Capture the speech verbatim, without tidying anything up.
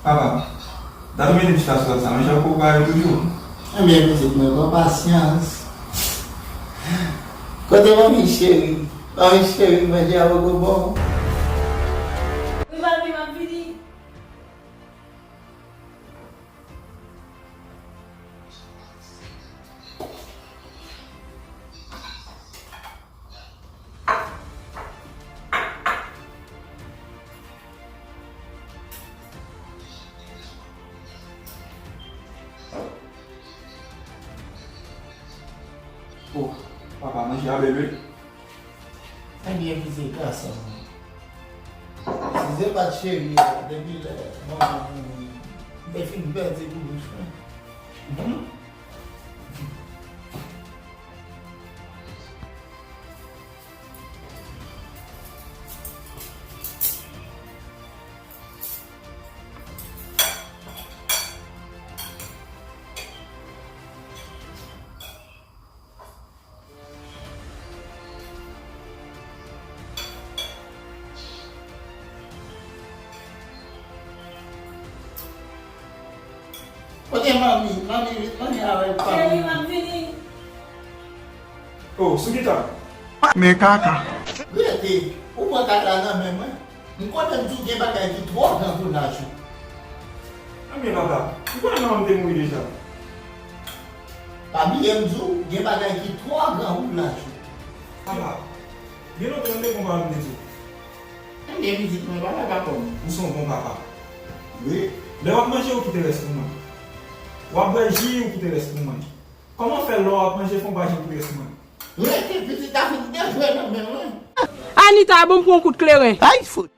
Papa, dat ou mete pitit la sou tèt sa, manje poko pare toujou. Ebyen, pitit mwen, pran pasyans. Kote manmi cheri? Manmi cheri, manje a poko bon? Wi, manmi, m ap vini. Oh, papa, manje a bèl wi. Ebyen, pitit gason mwen. Si se pa t cheri a, depi lè manman mouri, m te fin pèdi pou bouch mwen. Mhm. Kote manmi? Manmi, vin manje avèk pa. Cheri, m ap vini. Oh, sou ki tan? Men kaka. Rete, ou pran kaka nan men mwen. M konnen m di w gen bagay ki twò gran pou laj ou. Ebyen papa, ou konnen manman m te mouri deja. Pa bliye m di w gen bagay ki twò gran pou laj ou. Papa, gen lontan m te gon pawòl m te di w. Ebyen pitit mwen, papa pa kòm. Ou se yon bon papa. Wi. Lè w ap manje, ou kite rès pou mwen. W ap bwè ji, ou kite rès pou mwen. Kòman fè lè w ap manje fon pa janm kite rès pou mwen? Rete, pitit la fin dejwe nan men mwen. Anita, bon, m pran yon kout kleren. Ay, fout.